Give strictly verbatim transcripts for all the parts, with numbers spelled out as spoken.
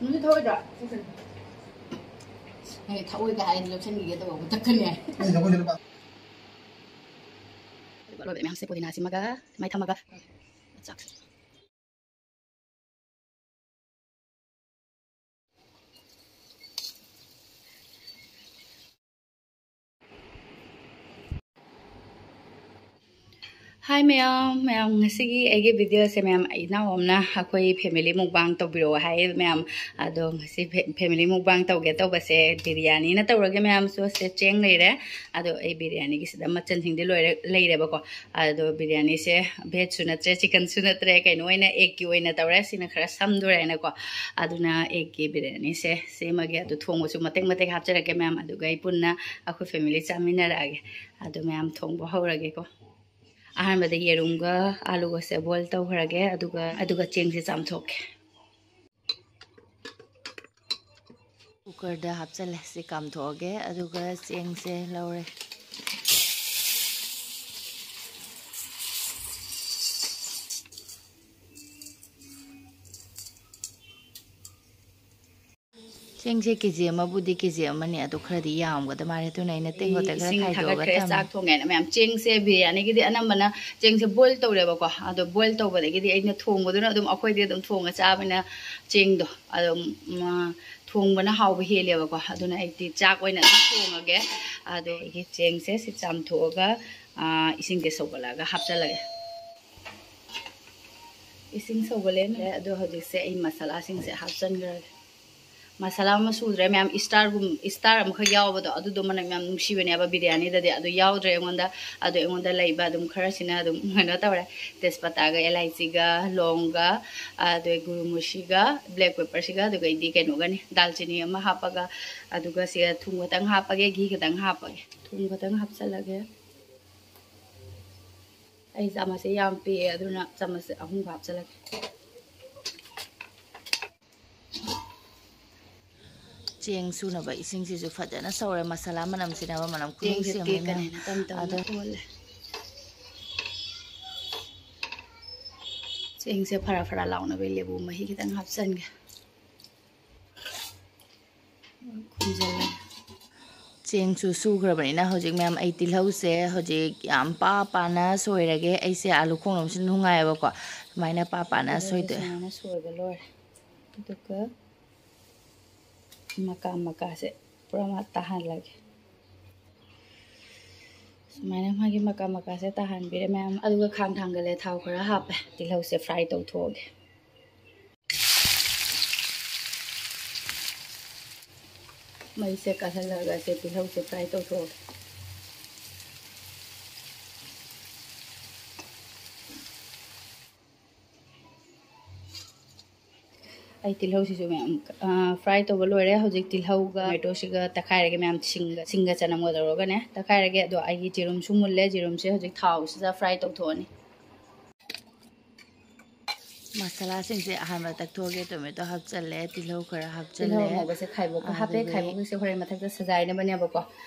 ꯅꯪꯁꯨ ꯊꯛꯑꯣꯏꯗ꯭ꯔꯣ? ꯑꯦ, ꯊꯛꯑꯣꯏꯒ ꯍꯥꯏ ꯂꯧꯁꯟꯈꯤꯒꯦ ꯇꯧꯕ ꯃꯊꯛꯀꯅꯦ꯫ ꯑꯩ ꯊꯛꯑꯣꯏꯗ꯭ꯔꯣ? ꯑꯗꯨꯒ ꯂꯣꯏꯕꯗ ꯃꯌꯥꯝꯁꯦ ꯄꯨꯗꯤꯅꯥꯁꯤꯃꯒ ꯃꯩ ꯊꯝꯃꯒ ꯆꯥꯛꯁꯦ꯫ ꯍꯥꯏ ꯃꯌꯥꯝ, ꯃꯌꯥꯝ, ꯉꯁꯤꯒꯤ ꯑꯩꯒꯤ ꯚꯤꯗꯤꯑꯣꯁꯦ ꯃꯌꯥꯝ, ꯏꯅꯥꯎ ꯑꯃꯅ ꯑꯩꯈꯣꯏ ꯐꯦꯃꯤꯂꯤ ꯃꯨꯛꯕꯥꯡ ꯇꯧꯕꯤꯔꯛꯑꯣ ꯍꯥꯏ ꯃꯌꯥꯝ꯫ ꯑꯗꯣ ꯉꯁꯤ ꯐꯦ-, ꯐꯦꯃꯤꯂꯤ ꯃꯨꯛꯕꯥꯡ ꯇꯧꯒꯦ ꯇꯧꯕꯁꯦ ꯕꯤꯔꯌꯥꯅꯤꯅ ꯇꯧꯔꯒꯦ ꯃꯌꯥꯝ꯫ ꯁꯣꯁꯦ ꯆꯦꯡ ꯂꯩꯔꯦ꯫ ꯑꯗꯣ ꯑꯩ ꯕꯤꯔꯌꯥꯅꯤꯒꯤꯁꯤꯗ ꯃꯆꯜꯁꯤꯡꯗꯤ ꯂꯣꯏꯔꯦ, ꯂꯩꯔꯦꯕꯀꯣ꯫ ꯑꯗꯣ ꯕꯤꯔꯌꯥꯅꯤꯁꯦ ꯚꯦꯖꯁꯨ ꯅꯠꯇ꯭ꯔꯦ, ꯆꯤꯛꯀꯟꯁꯨ ꯅꯠꯇ꯭ꯔꯦ, ꯀꯩꯅꯣ ꯑꯣꯏꯅ ꯑꯦꯛꯀꯤ ꯑꯣꯏꯅ ꯇꯧꯔꯦ꯫ ꯁꯤꯅ ꯈꯔ ꯁꯝꯗꯣꯔꯦꯅꯀꯣ꯫ ꯑꯗꯨꯅ ꯑꯦꯛꯀꯤ ꯕꯤꯔꯌꯥꯅꯤꯁꯦ ꯁꯦꯝꯃꯒꯦ꯫ ꯑꯗꯨ ꯊꯣꯡꯕꯁꯨ ꯃꯇꯦꯛ ꯃꯇꯦꯛ ꯍꯥꯞꯆꯔꯛꯀꯦ ꯃꯌꯥꯝ꯫ ꯑꯗꯨꯒ ꯑꯩ ꯄꯨꯟꯅ ꯑꯩꯈꯣꯏ ꯐꯦꯃꯤꯂꯤ ꯆꯥꯃꯤꯟꯅꯔꯛꯑꯒꯦ꯫ ꯑꯗꯨ ꯃꯌꯥꯝ ꯊꯣꯡꯕ ꯍꯧꯔꯒꯦꯀꯣ꯫ ꯑꯍꯥꯟꯕꯗ ꯌꯦꯔꯨꯝꯒ ꯑꯥꯂꯨꯒꯁꯦ ꯕꯣꯏꯜ ꯇꯧꯈ꯭ꯔꯒꯦ, ꯑꯗꯨꯒ, ꯑꯗꯨꯒ ꯆꯦꯡꯁꯦ ꯆꯥꯝꯊꯣꯛꯀꯦ꯫ ꯀꯨꯀꯔꯗ ꯍꯥꯞꯆꯜꯂꯦ꯫ ꯁꯤ ꯀꯥꯝꯊꯣꯛꯑꯒꯦ, ꯑꯗꯨꯒ ꯆꯦꯡꯁꯦ ꯂꯧꯔꯦ꯫ ꯆꯦꯡꯁꯦ ꯀꯦ ꯖꯤ ꯑꯃꯕꯨꯗꯤ ꯀꯦ ꯖꯤ ꯑꯃꯅꯤ, ꯑꯗꯨ ꯈꯔꯗꯤ ꯌꯥꯝꯒꯗ ꯃꯥꯜꯂꯦ, ꯑꯗꯨꯅ ꯑꯩꯅ ꯇꯦꯡꯀꯣꯠꯇ ꯈꯔ ꯏꯁꯤꯡ ꯈꯥꯏꯗꯣꯛꯑꯒ ꯊꯥꯒꯠꯈ꯭ꯔꯦ ꯊꯝꯃꯦ꯫ ꯆꯥꯛ ꯊꯣꯡꯉꯦꯅ ꯃꯌꯥꯝ꯫ ꯆꯦꯡꯁꯦ ꯕꯤꯔꯌꯥꯅꯤꯒꯤꯗꯤ ꯑꯅꯝꯕꯅ ꯆꯦꯡꯁꯦ ꯕꯣꯏꯜ ꯇꯧꯔꯦꯕꯀꯣ꯫ ꯑꯗꯣ ꯕꯣꯏꯜ ꯇꯧꯕꯗꯒꯤꯗꯤ ꯑꯩꯅ ꯊꯣꯡꯕꯗꯨꯅ ꯑꯗꯨꯝ, ꯑꯩꯈꯣꯏꯗꯤ ꯑꯗꯨꯝ ꯊꯣꯡꯉ ꯆꯥꯕꯅꯤꯅ ꯆꯦꯡꯗꯣ ꯑꯗꯨꯝ, ꯎꯝ, ꯊꯣꯡꯕꯅ ꯍꯥꯎꯕ ꯍꯦꯜꯂꯦꯕꯀꯣ꯫ ꯑꯗꯨꯅ ꯑꯩꯗꯤ ꯆꯥꯛ ꯑꯣꯏꯅ ꯑꯗꯨꯝ ꯊꯣꯡꯉꯒꯦ꯫ ꯑꯗꯣ ꯑꯩꯒꯤ ꯆꯦꯡꯁꯦ ꯁꯤ ꯆꯥꯝꯊꯣꯛꯑꯒ, ꯑꯥ, ꯏꯁꯤꯡꯁꯦ ꯁꯧꯒꯠꯂꯒ ꯍꯥꯞꯆꯜꯂꯒꯦ꯫ ꯏꯁꯤꯡ ꯁꯧꯒꯠꯂꯦ꯫ ꯑꯗꯣ ꯍꯧꯖꯤꯛꯁꯦ ꯑꯩ ꯃꯁꯥꯂꯥꯁꯤꯡꯁꯦ ꯍꯥꯞꯆꯟꯈ꯭ꯔꯒꯦ꯫ ꯃꯁꯥꯂꯥ ꯑꯃ ꯁꯨꯗ꯭ꯔꯦ ꯃꯌꯥꯝ, ꯏꯁꯇꯥꯔꯒꯨꯝ-, ꯏꯁꯇꯥꯔ ꯑꯃꯈꯛ ꯌꯥꯎꯕꯗꯣ, ꯑꯗꯨꯗꯣ ꯃꯅꯝ ꯌꯥꯝ ꯅꯨꯡꯁꯤꯕꯅꯦꯕ ꯕꯤꯔꯌꯥꯅꯤꯗꯗꯤ꯫ ꯑꯗꯨ ꯌꯥꯎꯗ꯭ꯔꯦ ꯑꯩꯉꯣꯟꯗ꯫ ꯑꯗꯣ ꯑꯩꯉꯣꯟꯗ ꯂꯩꯕ ꯑꯗꯨꯝ ꯈꯔꯁꯤꯅ ꯑꯗꯨꯝ ꯀꯩꯅꯣ ꯇꯧꯔꯦ, ꯇꯦꯖꯄꯇꯥꯒ, ꯑꯦꯂꯥꯏꯆꯤꯒ, ꯂꯣꯡꯒ, ꯑꯗꯩ ꯒꯨꯔꯨꯃꯨꯁꯤꯒ, ꯕ꯭ꯂꯦꯛ ꯄꯦꯄꯔꯁꯤꯒ, ꯑꯗꯨꯒ ꯑꯩꯗꯤ ꯀꯩꯅꯣꯒꯅꯤ, ꯗꯥꯜꯆꯤꯅꯤ ꯑꯃ ꯍꯥꯞꯄꯒ, ꯑꯗꯨꯒ ꯁꯤꯗ ꯊꯨꯝ ꯈꯛꯇꯪ ꯍꯥꯞꯄꯒꯦ, ꯘꯤ ꯈꯛꯇꯪ ꯍꯥꯞꯄꯒꯦ꯫ ꯊꯨꯝ ꯈꯛꯇꯪ ꯍꯥꯞꯆꯜꯂꯒꯦ꯫ ꯑꯩ ꯆꯥꯃꯁꯁꯦ ꯌꯥꯝ ꯄꯤꯛꯑꯦ, ꯑꯗꯨꯅ ꯆꯥꯃꯁꯁꯦ ꯑꯍꯨꯝꯒ ꯍꯥꯞꯆꯜꯂꯒꯦ꯫ ꯆꯦꯡ ꯁꯨꯅꯕ ꯏꯁꯤꯡꯁꯤꯁꯨ ꯐꯖꯅ ꯁꯧꯔꯦ, ꯃꯁꯥꯂꯥ ꯃꯅꯝ ꯁꯤꯅꯕ ꯃꯅꯝ ꯆꯦꯡꯁꯦ ꯈꯨꯅꯨꯡꯁꯤ ꯑꯃ ꯏꯃꯥ꯫ ꯇꯦꯛꯀꯅꯦꯅ ꯇꯞ ꯇꯞꯅ ꯑꯗꯣ ꯊꯣꯛꯍꯜꯂꯦ꯫ ꯆꯦꯡꯁꯦ ꯐꯔꯥ ꯐꯔꯥ ꯂꯥꯎꯅꯕ ꯂꯦꯕꯨ ꯃꯍꯤ ꯈꯤꯇꯪ ꯍꯥꯞꯆꯟꯒꯦ꯫ ꯈꯨꯝꯖꯤꯜꯂꯦ꯫ ꯆꯦꯡꯁꯨ ꯁꯨꯈ꯭ꯔꯕꯅꯤꯅ ꯍꯧꯖꯤꯛ ꯃꯌꯥꯝ ꯑꯩ ꯇꯤꯜꯍꯧꯁꯦ ꯍꯧꯖꯤꯛ ꯌꯥꯝ ꯄꯥ ꯄꯥꯅ ꯁꯣꯏꯔꯒꯦ꯫ ꯑꯩꯁꯦ ꯑꯥꯂꯨ ꯈꯣꯡꯅꯕꯁꯤ ꯅꯨꯡꯉꯥꯏꯌꯦꯕꯀꯣ, ꯁꯨꯃꯥꯏꯅ ꯄꯥ ꯄꯥꯅ ꯇꯤꯜꯍꯧꯁꯦ ꯁꯣꯏꯗꯣꯛꯑꯦ꯫ ꯁꯨꯃꯥꯏꯅ ꯁꯣꯏꯕ ꯂꯣꯏꯔꯦ꯫ ꯑꯗꯨꯒ ꯃꯀꯥ ꯃꯀꯥꯁꯦ ꯄꯨꯔꯥ ꯃꯥ ꯇꯥꯍꯜꯂꯒꯦ꯫ ꯁꯨꯃꯥꯏꯅ ꯃꯥꯒꯤ ꯃꯀꯥ ꯃꯀꯥꯁꯦ ꯇꯥꯍꯟꯕꯤꯔꯦ ꯃꯌꯥꯝ꯫ ꯑꯗꯨꯒ ꯈꯥꯡ ꯊꯥꯡꯒꯠꯂꯦ, ꯊꯥꯎ ꯈꯔ ꯍꯥꯞꯄꯦ, ꯇꯤꯜꯍꯧꯁꯦ ꯐ꯭ꯔꯥꯏ ꯇꯧꯊꯣꯛꯑꯒꯦ꯫ ꯃꯩꯁꯦ ꯀꯥꯍꯜꯂꯒ ꯁꯦ ꯇꯤꯜꯍꯧꯁꯦ ꯐ꯭ꯔꯥꯏ ꯇꯧꯊꯣꯛꯑꯒꯦ꯫ ꯑꯩ ꯇꯤꯜꯍꯧꯁꯤꯁꯨ ꯃꯌꯥꯝ, ꯑ, ꯐ꯭ꯔꯥꯏ ꯇꯧꯕ ꯂꯣꯏꯔꯦ꯫ ꯍꯧꯖꯤꯛ ꯇꯤꯜꯍꯧꯒ ꯇꯣꯃꯦꯇꯣꯁꯤꯒ ꯇꯛꯈꯥꯏꯔꯒꯦ ꯃꯌꯥꯝ, ꯁꯤꯡꯒ, ꯁꯤꯡꯒ ꯆꯅꯝꯒ ꯇꯧꯔꯒꯅꯦ ꯇꯛꯈꯥꯏꯔꯒꯦ꯫ ꯑꯗꯣ ꯑꯩꯒꯤ ꯌꯦꯔꯨꯝꯁꯨ ꯃꯨꯜꯂꯦ, ꯌꯦꯔꯨꯝꯁꯦ ꯍꯧꯖꯤꯛ ꯊꯥꯎꯁꯤꯗ ꯐ꯭ꯔꯥꯏ ꯇꯧꯊꯣꯛꯑꯅꯤ꯫ ꯃꯁꯥꯂꯥꯁꯤꯡꯁꯦ ꯑꯍꯥꯟꯕ ꯇꯛꯊꯣꯛꯑꯒꯦ꯫ ꯇꯣꯃꯦꯇꯣ ꯍꯥꯞꯆꯜꯂꯦ, ꯇꯤꯜꯍꯧ ꯈꯔ ꯍꯥꯞꯆꯜꯂꯦ꯫ ꯇꯤꯜꯍꯧ ꯑꯉꯧꯕꯁꯦ ꯈꯥꯏꯕꯣꯛꯀ ꯍꯥꯞꯄꯦ꯫ ꯑꯗꯨꯗꯒꯤ ꯈꯥꯏꯕꯣꯛꯀꯤꯁꯦ ꯍꯣꯔꯦꯟ ꯃꯊꯛꯇ ꯁꯖꯥꯏꯅꯕꯅꯦꯕꯀꯣ꯫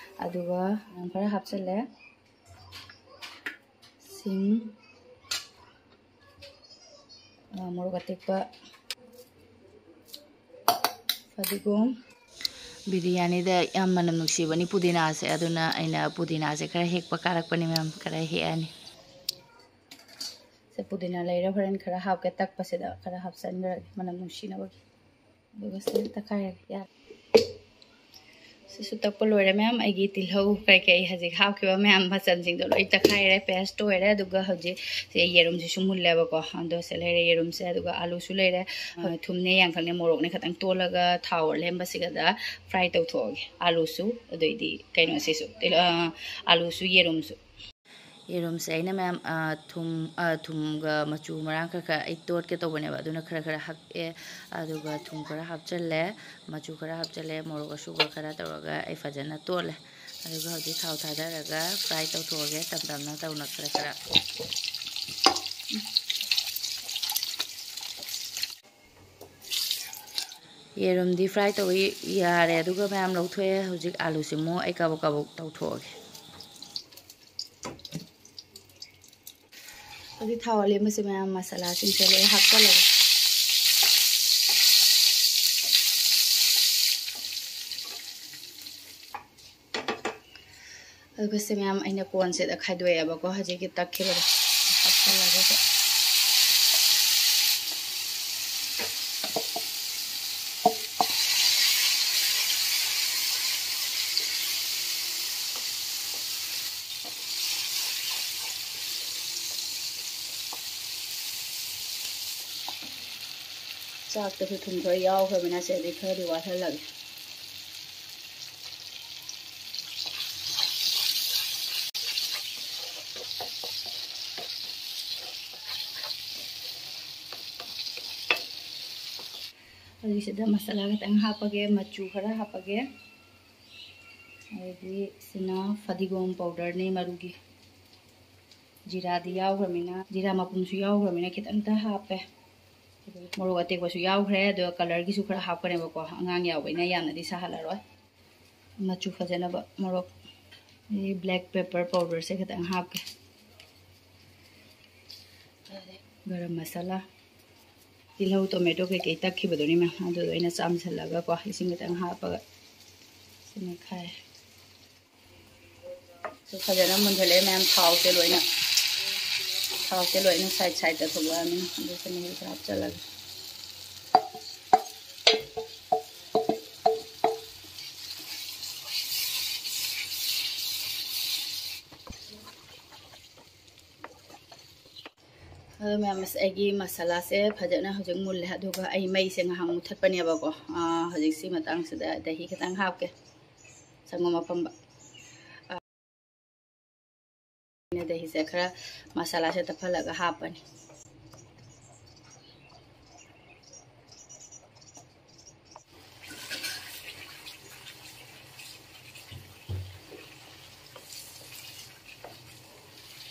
ꯑꯗꯨꯒ ꯈꯔ ꯍꯥꯞꯆꯜꯂꯦ꯫ ꯁꯤꯡ, ꯑ, ꯃꯣꯔꯣꯛ ꯑꯇꯦꯛꯄ, ꯐꯗꯤꯒꯣꯝ꯫ ꯕꯤꯔꯌꯥꯅꯤꯗ ꯌꯥꯝ ꯃꯅꯝ ꯅꯨꯡꯁꯤꯕꯅꯤ ꯄꯨꯗꯤꯅꯥꯁꯦ, ꯑꯗꯨꯅ ꯑꯩꯅ ꯄꯨꯗꯤꯅꯥꯁꯦ ꯈꯔ ꯍꯦꯛꯄ ꯀꯥꯔꯛꯄꯅꯤ ꯃꯌꯥꯝ, ꯈꯔ ꯍꯦꯛꯑꯅꯤ꯫ ꯁꯦ ꯄꯨꯗꯤꯅꯥ ꯂꯩꯔꯦ, ꯍꯣꯔꯦꯟ ꯈꯔ ꯍꯥꯞꯀꯦ, ꯇꯛꯄꯁꯤꯗ ꯈꯔ ꯍꯥꯞꯆꯤꯟꯈ꯭ꯔꯒꯦ ꯃꯅꯝ ꯅꯨꯡꯁꯤꯅꯕꯒꯤ꯫ ꯑꯗꯨꯒ ꯁꯤꯗ ꯇꯛꯈꯥꯏꯔꯒꯦ, ꯌꯥꯔꯦ꯫ ꯁꯤꯁꯨ ꯇꯛꯄ ꯂꯣꯏꯔꯦ ꯃꯌꯥꯝ꯫ ꯑꯩꯒꯤ ꯇꯤꯜꯍꯧ ꯀꯩꯀꯩ ꯍꯧꯖꯤꯛ ꯍꯥꯞꯈꯤꯕ ꯃꯌꯥꯝ ꯃꯆꯜꯁꯤꯡꯗꯣ ꯂꯣꯏ ꯇꯛꯈꯥꯏꯔꯦ, ꯄꯦꯁ ꯑꯣꯏꯔꯦ꯫ ꯑꯗꯨꯒ ꯍꯧꯖꯤꯛ ꯁꯤ ꯌꯦꯔꯨꯝꯁꯤꯁꯨ ꯃꯨꯜꯂꯦꯕꯀꯣ꯫ ꯑꯗꯣ ꯁꯤ ꯂꯩꯔꯦ ꯌꯦꯔꯨꯝꯁꯦ, ꯑꯗꯨꯒ ꯑꯥꯂꯨꯁꯨ ꯂꯩꯔꯦ꯫ ꯑ, ꯊꯨꯝꯅꯦ, ꯌꯥꯡꯈꯛꯅꯦ, ꯃꯣꯔꯣꯛꯅꯦ ꯈꯛꯇꯪ ꯇꯣꯠꯂꯒ ꯊꯥꯎ ꯑꯔꯦꯝꯕꯁꯤꯒꯗ ꯐ꯭ꯔꯥꯏ ꯇꯧꯊꯣꯛꯑꯒꯦ꯫ ꯑꯥꯂꯨꯁꯨ, ꯑꯗꯩꯗꯤ ꯀꯩꯅꯣꯁꯤꯁꯨ, ꯇꯤꯜ-, ꯑ, ꯑꯥꯂꯨꯁꯨ ꯌꯦꯔꯨꯝꯁꯨ꯫ ꯌꯦꯔꯨꯝꯁꯦ ꯑꯩꯅ ꯃꯌꯥꯝ, ꯑ, ꯊꯨꯝ, ꯑ, ꯊꯨꯝꯒ ꯃꯆꯨ ꯃꯔꯥꯡ ꯈꯔ ꯈꯔ ꯑꯩ ꯇꯣꯠꯀꯦ ꯇꯧꯕꯅꯦꯕ, ꯑꯗꯨꯅ ꯈꯔ ꯈꯔ ꯍꯥꯞꯄꯦ꯫ ꯑꯗꯨꯒ ꯊꯨꯝ ꯈꯔ ꯍꯥꯞꯆꯜꯂꯦ, ꯃꯆꯨ ꯈꯔ ꯍꯥꯞꯆꯜꯂꯦ, ꯃꯣꯔꯣꯛ ꯑꯁꯨꯕ ꯈꯔ ꯇꯧꯔꯒ ꯑꯩ ꯐꯖꯅ ꯇꯣꯠꯂꯦ꯫ ꯑꯗꯨꯒ ꯍꯧꯖꯤꯛ ꯊꯥꯎ ꯊꯥꯗꯔꯒ ꯐ꯭ꯔꯥꯏ ꯇꯧꯊꯣꯛꯑꯒꯦ, ꯇꯞ ꯇꯞꯅ ꯇꯧꯅ ꯈꯔ ꯈꯔ꯫ ꯌꯦꯔꯨꯝꯗꯤ ꯐ꯭ꯔꯥꯏ ꯇꯧꯕ ꯌꯥꯔꯦ, ꯑꯗꯨꯒ ꯃꯌꯥꯝ ꯂꯧꯊꯣꯛꯑꯦ꯫ ꯍꯧꯖꯤꯛ ꯑꯥꯂꯨꯁꯤ ꯑꯃꯨꯛ ꯑꯩ ꯀꯥꯕꯛ ꯀꯥꯕꯛ ꯇꯧꯊꯣꯛꯑꯒꯦ꯫ ꯍꯧꯖꯤꯛ ꯊꯥꯎ ꯑꯂꯦꯝꯕꯁꯦ ꯃꯌꯥꯝ ꯃꯁꯥꯂꯥꯁꯤꯡꯁꯦ ꯂꯣꯏ ꯍꯥꯞꯆꯜꯂꯒꯦ꯫ ꯑꯗꯨꯒ ꯁꯤ ꯃꯌꯥꯝ ꯑꯩꯅ ꯀꯣꯟꯁꯤꯗ ꯈꯥꯏꯗꯣꯛꯑꯦꯕꯀꯣ, ꯍꯧꯖꯤꯛꯀꯤ ꯇꯛꯈꯤꯕꯗꯣ ꯍꯥꯞꯆꯜꯂꯒ꯫ ꯆꯥꯛꯇꯁꯨ ꯊꯨꯝ ꯈꯔ ꯌꯥꯎꯈ꯭ꯔꯕꯅꯤꯅ ꯁꯤꯗꯤ ꯈꯔꯗꯤ ꯋꯥꯠꯍꯜꯂꯒꯦ꯫ ꯍꯧꯖꯤꯛꯁꯤꯗ ꯃꯁꯥꯂꯥ ꯈꯤꯇꯪ ꯍꯥꯞꯄꯒꯦ, ꯃꯆꯨ ꯈꯔ ꯍꯥꯞꯄꯒꯦ꯫ ꯑꯗꯩꯗꯤ ꯁꯤꯅ ꯐꯗꯤꯒꯣꯝ ꯄꯥꯎꯗꯔꯅꯦ, ꯃꯔꯨꯒꯤ꯫ ꯖꯤꯔꯥꯗꯤ ꯌꯥꯎꯈ꯭ꯔꯃꯤꯅ, ꯖꯤꯔꯥ ꯃꯄꯨꯝꯁꯨ ꯌꯥꯎꯈ꯭ꯔꯃꯤꯅ ꯈꯤꯇꯪꯇ ꯍꯥꯞꯄꯦ꯫ ꯑꯗꯩ ꯃꯣꯔꯣꯛ ꯑꯇꯦꯛꯄꯁꯨ ꯌꯥꯎꯈ꯭ꯔꯦ, ꯑꯗꯨꯒ ꯀꯂꯔꯒꯤꯁꯨ ꯈꯔ ꯍꯥꯞꯀꯅꯦꯕꯀꯣ, ꯑꯉꯥꯡ ꯌꯥꯎꯕꯅꯤꯅ ꯌꯥꯝꯅꯗꯤ ꯁꯥꯍꯜꯂꯔꯣꯏ꯫ ꯃꯆꯨ ꯐꯖꯅꯕ ꯃꯣꯔꯣꯛ, ꯑꯗꯩ ꯕ꯭ꯂꯦꯛ ꯄꯦꯄꯔ ꯄꯥꯎꯗꯔꯁꯦ ꯈꯤꯇꯪ ꯍꯥꯞꯀꯦ꯫ ꯒꯔꯝ ꯃꯁꯥꯂꯥ, ꯇꯤꯜꯍꯧ, ꯇꯣꯃꯦꯇꯣ ꯀꯩꯀꯩ ꯇꯛꯈꯤꯕꯗꯨꯅꯤ ꯃꯌꯥꯝ, ꯑꯗꯨꯗꯣ ꯑꯩꯅ ꯆꯥꯝꯁꯤꯜꯂꯒꯀꯣ, ꯏꯁꯤꯡ ꯈꯤꯇꯪ ꯍꯥꯞꯄꯒ ꯁꯤ ꯃꯦꯠꯈꯥꯏꯔꯦ꯫ ꯑꯗꯨ ꯐꯖꯅ ꯃꯨꯟꯖꯜꯂꯛꯑꯦ ꯃꯌꯥꯝ, ꯊꯥꯎꯁꯦ ꯂꯣꯏꯅ, ꯊꯥꯎꯁꯦ ꯂꯣꯏꯅ ꯁꯥꯏꯠ ꯁꯥꯏꯠꯇ ꯊꯣꯛꯂꯛꯑꯃꯤꯅ, ꯑꯗꯨ ꯁꯤ ꯃꯍꯤ ꯈꯔ ꯍꯥꯞꯆꯜꯂꯒꯦ꯫ ꯑꯗꯣ ꯃꯌꯥꯝ, ꯑꯁ, ꯑꯩꯒꯤ ꯃꯁꯥꯂꯥꯁꯦ ꯐꯖꯅ ꯍꯧꯖꯤꯛ ꯃꯨꯜꯂꯦ꯫ ꯑꯗꯨꯒ ꯑꯩ ꯃꯩꯁꯦ ꯉꯥꯏꯍꯥꯛ ꯃꯨꯊꯠꯄꯅꯦꯕꯀꯣ꯫ ꯑꯥ, ꯍꯧꯖꯤꯛ ꯁꯤ ꯃꯇꯥꯡꯁꯤꯗ ꯗꯍꯤ ꯈꯤꯇꯪ ꯍꯥꯞꯀꯦ, ꯁꯪꯒꯣꯝ ꯑꯐꯝꯕ꯫ ꯑꯥ, ꯑꯩꯅ ꯗꯍꯤꯁꯦ ꯈꯔ ꯃꯁꯥꯂꯥꯁꯦ ꯇꯞꯍꯜꯂꯒ ꯍꯥꯞꯄꯅꯤ꯫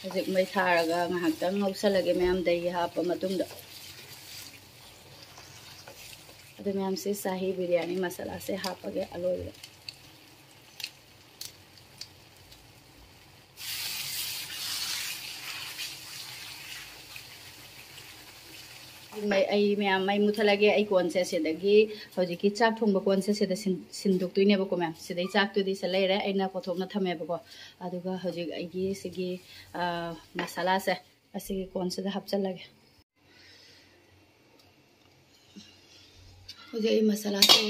ꯍꯧꯖꯤꯛ ꯃꯩ ꯊꯥꯔꯒ ꯉꯥꯏꯍꯥꯛꯇꯪ ꯉꯧꯁꯜꯂꯒꯦ ꯃꯌꯥꯝ, ꯗꯍꯤ ꯍꯥꯞꯄ ꯃꯇꯨꯡꯗ꯫ ꯑꯗꯨ ꯃꯌꯥꯝꯁꯤ ꯁꯥꯍꯤ ꯕꯤꯔꯌꯥꯅꯤ ꯃꯁꯥꯂꯥꯁꯦ ꯍꯥꯞꯄꯒꯦ ꯑꯂꯣꯏꯕꯗ꯫ ꯃꯩ, ꯑꯩ ꯃꯌꯥꯝ ꯃꯩ ꯃꯨꯠꯊꯠꯂꯒꯦ꯫ ꯑꯩ ꯀꯣꯟꯁꯦ ꯁꯤꯗꯒꯤ ꯍꯧꯖꯤꯛꯀꯤ ꯆꯥꯛ ꯊꯣꯡꯕ ꯀꯣꯟꯁꯦ ꯁꯤꯗ ꯁꯤꯟ-, ꯁꯤꯟꯗꯣꯛꯇꯣꯏꯅꯦꯕꯀꯣ ꯃꯌꯥꯝ꯫ ꯁꯤꯗꯩ ꯆꯥꯛꯇꯨꯗꯤ ꯁꯤ ꯂꯩꯔꯦ, ꯑꯩꯅ ꯀꯣꯊꯣꯛꯅ ꯊꯝꯃꯦꯕꯀꯣ꯫ ꯑꯗꯨꯒ ꯍꯧꯖꯤꯛ ꯑꯩꯒꯤ ꯁꯤꯒꯤ, ꯑ, ꯃꯁꯥꯂꯥꯁꯦ ꯑꯁꯤꯒꯤ ꯀꯣꯟꯁꯤꯗ ꯍꯥꯞꯆꯤꯜꯂꯒꯦ꯫ ꯍꯧꯖꯤꯛ ꯑꯩ ꯃꯁꯥꯂꯥꯁꯦ,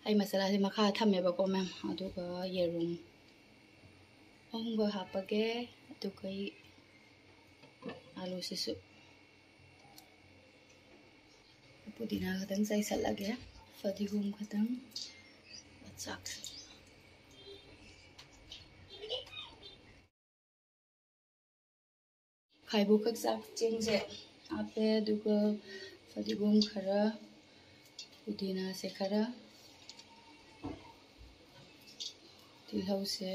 ꯑꯩ ꯃꯁꯥꯂꯥꯁꯦ ꯃꯈꯥ ꯊꯝꯃꯦꯕꯀꯣ ꯃꯌꯥꯝ꯫ ꯑꯗꯨꯒ ꯌꯦꯔꯨꯝ ꯑꯍꯨꯝꯒ ꯍꯥꯞꯄꯒꯦ꯫ ꯑꯗꯨꯒ ꯑꯩ ꯑꯂꯨꯁꯤꯁꯨ ꯄꯨꯗꯤꯅꯥ ꯈꯛꯇꯪ ꯆꯥꯏꯁꯜꯂꯒꯦ, ꯐꯗꯤꯒꯣꯝ ꯈꯛꯇꯪ, ꯆꯥꯛꯁꯦ꯫ ꯈꯥꯏꯕꯣꯛꯈꯛ ꯆꯥꯛ ꯆꯦꯡꯁꯦ ꯍꯥꯞꯄꯦ, ꯑꯗꯨꯒ ꯐꯗꯤꯒꯣꯝ ꯈꯔ, ꯄꯨꯗꯤꯅꯥꯁꯦ ꯈꯔ, ꯇꯤꯜꯍꯧꯁꯦ,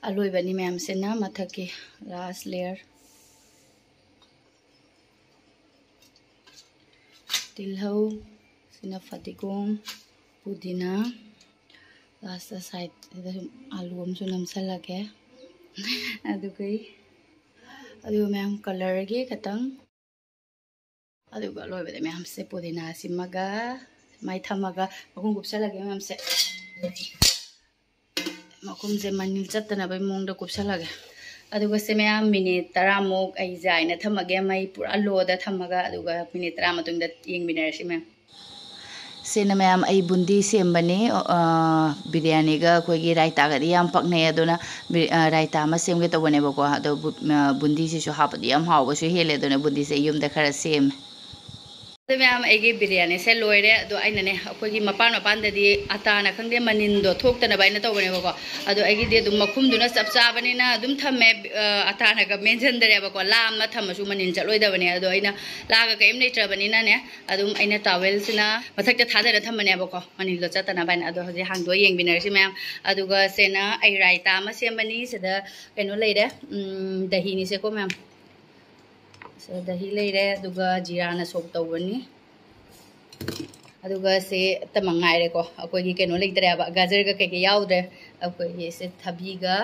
ꯑꯂꯣꯏꯕꯅꯤ ꯃꯌꯥꯝꯁꯤꯅ ꯃꯊꯛꯀꯤ last layer꯫ ꯇꯤꯜꯍꯧ, ꯁꯤꯅ ꯐꯗꯤꯒꯣꯝ, ꯄꯨꯗꯤꯅꯥ, last ꯁꯥꯏꯗꯁꯤꯗ ꯁꯨꯝ ꯑꯂꯨ ꯑꯃꯁꯨ ꯅꯝꯁꯜꯂꯒꯦ꯫ ꯑꯗꯨꯒ ꯑꯗꯨꯒ ꯃꯌꯥꯝ colourꯒꯤ ꯈꯇꯪ꯫ ꯑꯗꯨꯒ ꯂꯣꯏꯕꯗ ꯃꯌꯥꯝꯁꯦ ꯄꯨꯗꯤꯅꯥ ꯁꯤꯃꯒ ꯃꯥꯏ ꯊꯝꯃꯒ ꯃꯈꯨꯝ ꯀꯨꯞꯁꯜꯂꯒꯦ ꯃꯌꯥꯝꯁꯦ꯫ ꯃꯈꯨꯝꯁꯦ ꯃꯅꯤꯜ ꯆꯠꯇꯅꯕꯒꯤ ꯃꯑꯣꯡꯗ ꯀꯨꯞꯁꯜꯂꯒꯦ꯫ ꯑꯗꯨꯒ ꯁꯦ ꯃꯌꯥꯝ minute ꯇꯔꯥꯃꯨꯛ ꯑꯩ ꯖꯥꯏꯅ ꯊꯝꯃꯒꯦ, ꯃꯩ ꯄꯨꯔꯥ lowꯗ ꯊꯝꯃꯒ, ꯑꯗꯨꯒ minute ꯇꯔꯥ ꯃꯇꯨꯡꯗ ꯌꯦꯡꯃꯤꯟꯅꯔꯁꯤ ꯃꯌꯥꯝ꯫ ꯁꯤꯅ ꯃꯌꯥꯝ ꯑꯩ ꯕꯨꯟꯗꯤ ꯁꯦꯝꯕꯅꯤ꯫ ꯑ, ꯕꯤꯔꯌꯥꯅꯤꯒ ꯑꯩꯈꯣꯏꯒꯤ ꯔꯥꯏꯇꯥꯒꯗꯤ ꯌꯥꯝ ꯄꯛꯅꯩ, ꯑꯗꯨꯅ ꯕꯤ-, ꯑ, ꯔꯥꯏꯇꯥ ꯑꯃ ꯁꯦꯝꯒꯦ ꯇꯧꯕꯅꯦꯕꯀꯣ꯫ ꯑꯗꯣ ꯕꯨ-, ꯑ, ꯕꯨꯟꯗꯤꯁꯤꯁꯨ ꯍꯥꯞꯄꯗꯤ ꯌꯥꯝ ꯍꯥꯎꯕꯁꯨ ꯍꯦꯜꯂꯦ, ꯑꯗꯨꯅ ꯕꯨꯟꯗꯤꯁꯦ ꯌꯨꯝꯗ ꯈꯔ ꯁꯦꯝꯃꯦ꯫ ꯑꯗꯨ ꯃꯌꯥꯝ, ꯑꯩꯒꯤ ꯕꯤꯔꯌꯥꯅꯤꯁꯦ ꯂꯣꯏꯔꯦ꯫ ꯑꯗꯣ ꯑꯩꯅꯅꯦ, ꯑꯩꯈꯣꯏꯒꯤ ꯃꯄꯥꯟ ꯃꯄꯥꯟꯗꯗꯤ ꯑꯇꯥꯅ ꯈꯪꯗꯦ, ꯃꯅꯤꯟꯗꯣ ꯊꯣꯛꯇꯅꯕ ꯑꯩꯅ ꯇꯧꯕꯅꯦꯕꯀꯣ꯫ ꯑꯗꯣ ꯑꯩꯒꯤꯗꯤ ꯑꯗꯨꯝ ꯃꯈꯨꯝꯗꯨꯅ ꯆꯞ ꯆꯥꯕꯅꯤꯅ ꯑꯗꯨꯝ ꯊꯝꯃꯦ꯫ ꯑ, ꯑꯇꯥꯅꯒ ꯃꯦꯟꯁꯤꯟꯗ꯭ꯔꯦꯕꯀꯣ, ꯂꯥꯞꯅ ꯊꯝꯃꯁꯨ ꯃꯅꯤꯟ ꯆꯠꯂꯣꯏꯗꯕꯅꯦ꯫ ꯑꯗꯣ ꯑꯩꯅ ꯂꯥꯒ ꯀꯔꯤꯝ ꯂꯩꯇ꯭ꯔꯕꯅꯤꯅꯅꯦ, ꯑꯗꯨꯝ ꯑꯩꯅ ꯇꯥꯋꯦꯜꯁꯤꯅ ꯃꯊꯛꯇ ꯊꯥꯗꯔ ꯊꯝꯕꯅꯦꯕꯀꯣ, ꯃꯅꯤꯜꯗꯣ ꯆꯠꯇꯅꯕ ꯍꯥꯏꯅ꯫ ꯑꯗꯣ ꯍꯧꯖꯤꯛ ꯍꯥꯡꯗꯣꯛꯑ ꯌꯦꯡꯃꯤꯟꯅꯔꯁꯤ ꯃꯌꯥꯝ꯫ ꯑꯗꯨꯒ ꯁꯦꯅ ꯑꯩ ꯔꯥꯏꯇꯥ ꯑꯃ ꯁꯦꯝꯕꯅꯤ꯫ ꯁꯤꯗ ꯀꯩꯅꯣ ꯂꯩꯔꯦ, ꯎꯝ, ꯗꯍꯤꯅꯤꯁꯦꯀꯣ ꯃꯌꯥꯝ꯫ ꯁꯤꯗ ꯗꯍꯤ ꯂꯩꯔꯦ, ꯑꯗꯨꯒ ꯖꯤꯔꯥꯅ ꯁꯣꯛ ꯇꯧꯕꯅꯤ꯫ ꯑꯗꯨꯒ ꯁꯦ ꯑꯇ ꯃꯉꯥꯏꯔꯦꯀꯣ, ꯑꯩꯈꯣꯏꯒꯤ ꯀꯩꯅꯣ ꯂꯩꯇ꯭ꯔꯦꯕ, ꯒꯥꯖꯔꯒ ꯀꯩꯀꯩ ꯌꯥꯎꯗ꯭ꯔꯦ꯫ ꯑꯩꯈꯣꯏꯒꯤ ꯁꯦ ꯊꯕꯤꯒ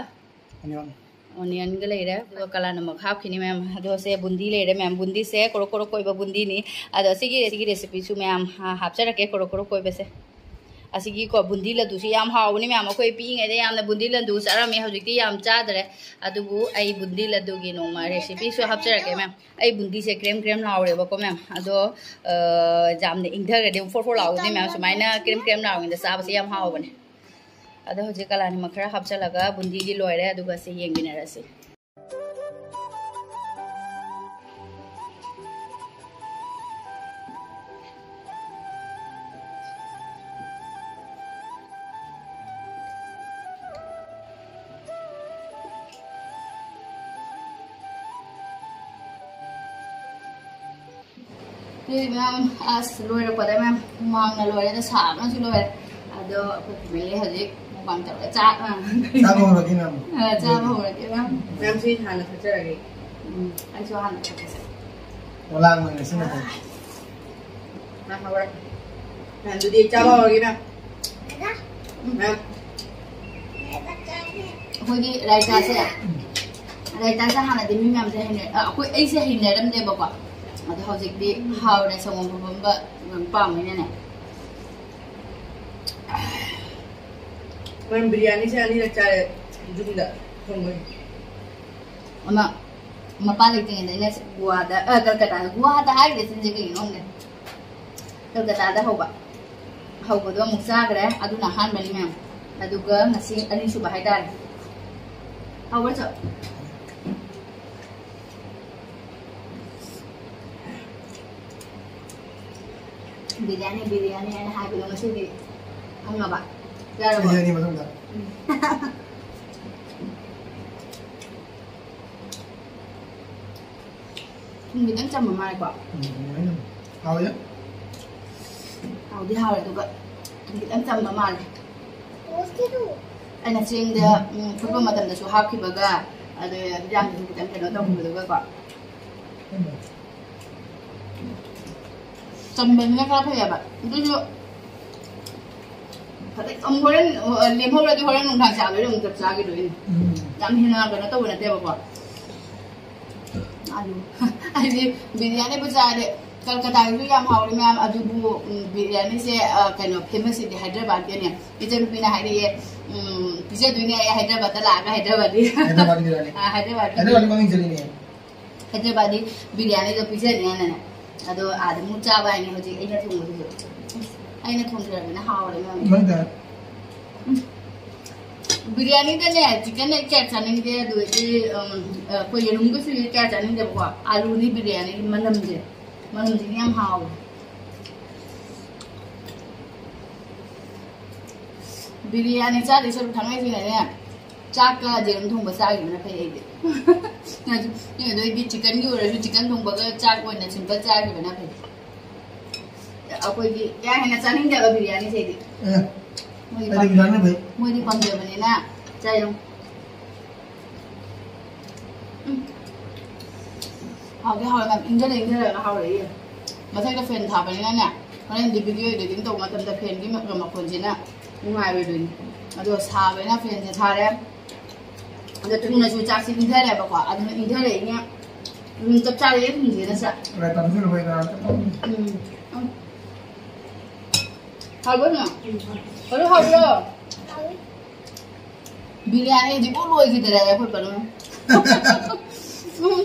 ꯑꯣꯅꯤꯌꯟꯒ ꯂꯩꯔꯦ, ꯑꯗꯨꯒ ꯀꯂꯥꯅꯃꯛ ꯍꯥꯞꯈꯤꯅꯤ ꯃꯌꯥꯝ꯫ ꯑꯗꯣ ꯁꯦ ꯕꯨꯟꯗꯤ ꯂꯩꯔꯦ ꯃꯌꯥꯝ, ꯕꯨꯟꯗꯤꯁꯦ ꯀꯣꯔꯣꯛ ꯀꯣꯔꯣꯛ ꯀꯣꯏꯕ ꯕꯨꯟꯗꯤꯅꯤ꯫ ꯑꯗꯣ ꯁꯤꯒꯤ ꯁꯤꯒꯤ ꯔꯦꯁꯤꯄꯤꯁꯨ ꯃꯌꯥꯝ ꯍꯥ- ꯍꯥꯞꯆꯔꯛꯀꯦ, ꯀꯣꯔꯣꯛ ꯀꯣꯔꯣꯛ ꯀꯣꯏꯕꯁꯦ꯫ ꯑꯁꯤꯒꯤꯀꯣ ꯕꯨꯟꯗꯤ ꯂꯗꯨꯁꯤ ꯌꯥꯝ ꯍꯥꯎꯕꯅꯤ ꯃꯌꯥꯝ꯫ ꯑꯩꯈꯣꯏ ꯄꯤꯛꯏꯉꯩꯗ ꯌꯥꯝꯅ ꯕꯨꯟꯗꯤ ꯂꯗꯨ ꯆꯥꯔꯝꯃꯤ, ꯍꯧꯖꯤꯛꯇꯤ ꯌꯥꯝ ꯆꯥꯗ꯭ꯔꯦ꯫ ꯑꯗꯨꯕꯨ ꯑꯩ ꯕꯨꯟꯗꯤ ꯂꯗꯨꯒꯤ ꯅꯣꯡꯃ ꯔꯦꯁꯤꯄꯤꯁꯨ ꯍꯥꯞꯆꯔꯛꯀꯦ ꯃꯌꯥꯝ꯫ ꯑꯩ ꯕꯨꯟꯗꯤꯁꯦ ꯀ꯭ꯔꯦꯝ ꯀ꯭ꯔꯦꯝ ꯂꯥꯎꯔꯦꯕꯀꯣ ꯃꯌꯥꯝ꯫ ꯑꯗꯣ ꯑ, ꯌꯥꯝꯅ ꯏꯪꯊꯔꯗꯤ ꯑꯃꯨꯛ ꯐꯣꯔ ꯐꯣꯔ ꯂꯥꯎꯕꯅꯤ ꯃꯌꯥꯝ꯫ ꯁꯨꯃꯥꯏꯅ ꯀ꯭ꯔꯦꯝ ꯀ꯭ꯔꯦꯝ ꯂꯥꯎꯔꯤꯉꯩꯗ ꯆꯥꯕꯁꯦ ꯌꯥꯝ ꯍꯥꯎꯕꯅꯦ꯫ ꯑꯗꯣ ꯍꯧꯖꯤꯛ ꯀꯂꯥꯅꯤꯃꯛ ꯈꯔ ꯍꯥꯞꯆꯤꯜꯂꯒ ꯕꯨꯟꯗꯤꯒꯤ ꯂꯣꯏꯔꯦ, ꯑꯗꯨꯒ ꯁꯤ ꯌꯦꯡꯃꯤꯟꯅꯔꯁꯤ꯫ ꯑꯗꯨꯗꯤ ꯃꯌꯥꯝ, ꯑꯁ, ꯂꯣꯏꯔꯛꯄꯗ ꯃꯌꯥꯝ ꯍꯨꯃꯥꯡꯅ ꯂꯣꯏꯔꯦꯗ, ꯁꯥꯕꯅꯁꯨ ꯂꯣꯏꯔꯦ꯫ ꯑꯗꯣ ꯑꯩꯈꯣꯏ family ꯍꯧꯖꯤꯛ ꯃꯨꯛꯕꯥꯡ ꯇꯧꯔꯒ ꯆꯥꯛ, ꯑ, ꯆꯥꯕ ꯍꯧꯔꯒꯦ ꯃꯌꯥꯝ꯫ ꯑ, ꯆꯥꯕ ꯍꯧꯔꯒꯦ ꯃꯌꯥꯝ꯫ ꯃꯌꯥꯝꯁꯤ ꯍꯥꯟꯅ ꯊꯛꯆꯔꯒꯦ꯫ ꯎꯝ, ꯑꯩꯁꯨ ꯍꯥꯟꯅ ꯊꯛꯀꯦ꯫ ꯋꯥꯂꯥꯡꯕꯅ ꯉꯁꯤ ꯃꯇꯝ꯫ ꯃꯌꯥꯝ ꯍꯧꯔꯦ꯫ ꯃꯌꯥꯝꯗꯨꯗꯤ ꯆꯥꯕ ꯍꯧꯔꯒꯦ ꯃꯌꯥꯝ꯫ ꯃꯌꯥꯝ꯫ ꯑꯩꯈꯣꯏꯒꯤ ꯔꯥꯏꯇꯥꯁꯦ, ꯔꯥꯏꯇꯥꯁꯦ ꯍꯥꯟꯅꯗꯤ ꯃꯤ ꯃꯌꯥꯝꯁꯦ ꯍꯩꯅ-, ꯑ, ꯑꯩꯈꯣꯏ, ꯑꯩꯁꯦ ꯍꯩꯅꯔꯝꯗꯦꯕꯀꯣ꯫ ꯑꯗꯣ ꯍꯧꯖꯤꯛꯇꯤ ꯍꯥꯎꯔꯦ, ꯁꯪꯒꯣꯝ ꯐꯝꯐꯝꯕ ꯌꯥꯝ ꯄꯥꯝꯃꯤꯅꯅꯦ꯫ ꯃꯌꯥꯝ ꯕꯤꯔꯌꯥꯅꯤꯁꯦ ꯑꯅꯤꯔꯛ ꯆꯥꯔꯦ ꯌꯨꯝꯗ ꯊꯣꯡꯕꯒꯤ꯫ ꯑꯃ ꯃꯄꯥ ꯂꯩꯇ꯭ꯔꯤꯉꯩꯗ ꯑꯩꯅ ꯒꯣꯋꯥꯗ, ꯑ, ꯀꯜꯀꯇꯥꯗ, ꯒꯣꯋꯥꯗ ꯍꯥꯏꯔꯤꯕ ꯆꯤꯟꯁꯦ ꯀꯩꯒꯤꯅꯣ ꯈꯪꯗꯦ꯫ ꯀꯜꯀꯇꯥꯗ ꯍꯧꯕ꯫ ꯍꯧꯕꯗꯣ ꯑꯃꯨꯛ ꯆꯥꯈ꯭ꯔꯦ, ꯑꯗꯨꯅ ꯑꯍꯥꯟꯕꯅꯤ ꯃꯌꯥꯝ꯫ ꯑꯗꯨꯒ ꯉꯁꯤ ꯑꯅꯤꯁꯨꯕ ꯍꯥꯏꯇꯥꯔꯦ꯫ ꯍꯧꯕ꯭ꯔꯥ ꯆꯣ? ꯕꯤꯔꯌꯥꯅꯤ, ꯕꯤꯔꯌꯥꯅꯤ ꯍꯥꯏꯅ ꯍꯥꯏꯕꯗꯣ ꯉꯁꯤꯗꯤ ꯐꯪꯉꯕ? ꯌꯥꯔꯕꯣ? ꯕꯤꯔꯌꯥꯅꯤ ꯃꯇꯨꯡꯗ꯫ ꯎꯝ꯫ ꯊꯨꯝ ꯈꯤꯇꯪ ꯆꯝꯕ ꯃꯥꯜꯂꯦꯀꯣ? ꯎꯝ, ꯍꯥꯎꯋꯦ꯫ ꯍꯥꯎꯗꯤ ꯍꯥꯎꯋꯦ, ꯑꯗꯨꯒ ꯊꯨꯝ ꯈꯤꯇꯪ ꯆꯝꯕ ꯃꯥꯜꯂꯦ꯫ ꯑꯩꯅ ꯆꯦꯡꯗ, ꯎꯝ, ꯐꯨꯠꯄ ꯃꯇꯝꯗꯁꯨ ꯍꯥꯞꯈꯤꯕꯒ, ꯑꯗꯩ ꯍꯤꯟꯖꯥꯡꯗꯁꯨ ꯈꯤꯇꯪ ꯀꯩꯅꯣ ꯇꯧꯈꯤꯕꯗꯨꯒꯀꯣ꯫ ꯎꯝ꯫ ꯆꯝꯕꯅꯤꯅ ꯈꯔ ꯐꯩꯌꯦꯕ꯫ ꯑꯗꯨꯁꯨ ꯐꯖꯅ ꯑꯃꯨꯛ ꯍꯣꯔꯦꯟ, ꯑ, ꯂꯦꯝꯍꯧꯔꯗꯤ ꯍꯣꯔꯦꯟ ꯅꯨꯡꯗꯥꯡ ꯆꯥꯕꯩꯗꯤ ꯑꯃꯨꯛ ꯆꯞ ꯆꯥꯈꯤꯗꯣꯏꯅꯤ꯫ ꯎꯝ꯫ ꯌꯥꯝ ꯍꯦꯟꯅ ꯀꯩꯅꯣ ꯇꯧꯕ ꯅꯠꯇꯦꯕꯀꯣ꯫ ꯑꯗꯨ ꯍꯥꯏꯗꯤ ꯕꯤꯔꯌꯥꯅꯤꯕꯨ ꯆꯥꯔꯗꯤ ꯀꯜꯀꯇꯥꯒꯤꯁꯨ ꯌꯥꯝ ꯍꯥꯎꯔꯤ ꯃꯌꯥꯝ꯫ ꯑꯗꯨꯕꯨ, ꯎꯝ, ꯕꯤꯔꯌꯥꯅꯤꯁꯦ, ꯑ, ꯀꯩꯅꯣ, famous ꯁꯤꯗꯤ ꯍꯥꯏꯗ꯭ꯔꯕꯥꯗꯀꯤꯅꯦ꯫ ꯏꯆꯟꯅꯨꯄꯤꯅ ꯍꯥꯏꯔꯛꯑꯦ, ꯎꯝ, "ꯄꯤꯖꯗꯣꯏꯅꯦ ꯑꯩ ꯍꯥꯏꯗ꯭ꯔꯕꯥꯗꯇ ꯂꯥꯛꯑꯒ ꯍꯥꯏꯗ꯭ꯔꯕꯥꯗꯤ"꯫ ꯍꯥꯏꯗ꯭ꯔꯕꯥꯗꯤ ꯕꯤꯔꯌꯥꯅꯤ꯫ ꯑ, ꯍꯥꯏꯗ꯭ꯔꯕꯥꯗꯤ ꯍꯥꯏꯗ꯭ꯔꯕꯥꯗꯤ ꯃꯃꯤꯡ ꯆꯠꯂꯤꯅꯦ꯫ ꯍꯥꯏꯗ꯭ꯔꯕꯥꯗꯤ ꯕꯤꯔꯌꯥꯅꯤꯗꯣ ꯄꯤꯖꯅꯤꯅ꯫ ꯑꯗꯣ ꯑꯥꯗ ꯑꯃꯨꯛ ꯆꯥꯕ ꯍꯥꯏꯅꯤ ꯍꯧꯖꯤꯛ ꯑꯩꯅ ꯊꯣꯡꯕꯗꯨꯁꯨ꯫ ꯑꯩꯅ ꯊꯣꯡꯖꯔꯕꯅꯤꯅ ꯍꯥꯎꯔꯦ ꯃꯌꯥꯝ꯫ ꯅꯪ ꯀꯌꯥ? ꯎꯝ꯫ ꯕꯤꯔꯌꯥꯅꯤꯗꯅꯦ chicken ꯑꯩ ꯀꯌꯥ ꯆꯥꯅꯤꯡꯗꯦ, ꯑꯗꯨꯗꯒꯤ, ꯎꯝ, ꯑꯩꯈꯣꯏ ꯌꯦꯔꯨꯝꯒꯁꯨ ꯀꯌꯥ ꯆꯥꯅꯤꯡꯗꯦꯕꯀꯣ꯫ ꯑꯥꯂꯨꯅꯤ ꯕꯤꯔꯌꯥꯅꯤꯒꯤ ꯃꯅꯝꯁꯦ꯫ ꯃꯅꯝꯁꯤꯅ ꯌꯥꯝ ꯍꯥꯎꯋꯦ꯫ ꯕꯤꯔꯌꯥꯅꯤ ꯆꯥꯗꯣꯏ ꯁꯔꯨꯛ ꯊꯥꯡꯉꯩꯁꯤꯅꯅꯦ, ꯆꯥꯛꯀ ꯌꯦꯔꯨꯝ ꯊꯣꯡꯕ ꯆꯥꯈꯤꯕꯅ ꯐꯩ ꯑꯩꯗꯤ꯫ ꯑꯗꯨ, ꯑꯗꯨ ꯑꯩꯗꯤ chickenꯒꯤ ꯑꯣꯏꯔꯁꯨ chicken ꯊꯣꯡꯕꯒ ꯆꯥꯛ ꯑꯣꯏꯅ simple ꯆꯥꯈꯤꯕꯅ ꯐꯩ꯫ ꯑꯩꯈꯣꯏꯗꯤ ꯀꯌꯥ ꯍꯦꯟꯅ ꯆꯥꯅꯤꯡꯗꯦꯕ ꯕꯤꯔꯌꯥꯅꯤꯁꯦ ꯑꯩꯗꯤ꯫ ꯑꯦ, ꯃꯣꯏꯗꯤ ꯑꯩꯗꯤ ꯄꯥꯝ-, ꯕꯤꯔꯌꯥꯅꯤ ꯐꯩ꯫ ꯃꯣꯏꯗꯤ ꯄꯥꯝꯖꯕꯅꯤꯅ ꯆꯥꯏ ꯑꯗꯨꯝ꯫ ꯎꯝ꯫ ꯍꯥꯎꯗꯤ ꯍꯥꯎꯋꯦ, ꯌꯥꯝ ꯏꯪꯊꯔ ꯏꯪꯊꯔꯒ ꯍꯥꯎꯔꯛꯏꯌꯦ꯫ ꯃꯊꯛꯇ fan ꯊꯥꯕꯅꯤꯅꯅꯦ, ꯍꯣꯔꯦꯟꯗꯤ video editing ꯇꯧꯕ ꯃꯇꯝꯗ fanꯒꯤ ꯃ-, ꯃꯈꯣꯟꯁꯤꯅ ꯅꯨꯡꯉꯥꯏꯔꯣꯏꯗꯣꯏꯅꯤ꯫ ꯑꯗꯣ ꯁꯥꯕꯅꯤꯅ fanꯁꯦ ꯊꯥꯔꯦ꯫ ꯑꯗꯣ ꯊꯨꯅꯁꯨ ꯆꯥꯛꯁꯦ ꯏꯪꯊꯔꯦꯕꯀꯣ, ꯑꯗꯨꯅ ꯏꯪꯊꯔꯛꯏꯅꯦ꯫ ꯎꯝ, ꯆꯞ ꯆꯥꯔꯦ ꯊꯨꯝꯁꯤꯅ ꯆꯥꯛ꯫ ꯔꯥꯏꯇꯥꯗꯨꯁꯨ ꯂꯣꯏꯈ꯭ꯔꯦ꯫ ꯎꯝ꯫ ꯎꯝ꯫ ꯍꯥꯎꯕ꯭ꯔꯣ ꯅꯪ? ꯍꯥꯎꯕ꯭ꯔꯣ? ꯕꯤꯔꯌꯥꯅꯤꯗꯤꯕꯨ ꯂꯣꯏꯈꯤꯗꯔꯦ ꯑꯩꯈꯣꯏ ꯄꯥꯕꯨꯡ꯫ ꯎꯝ,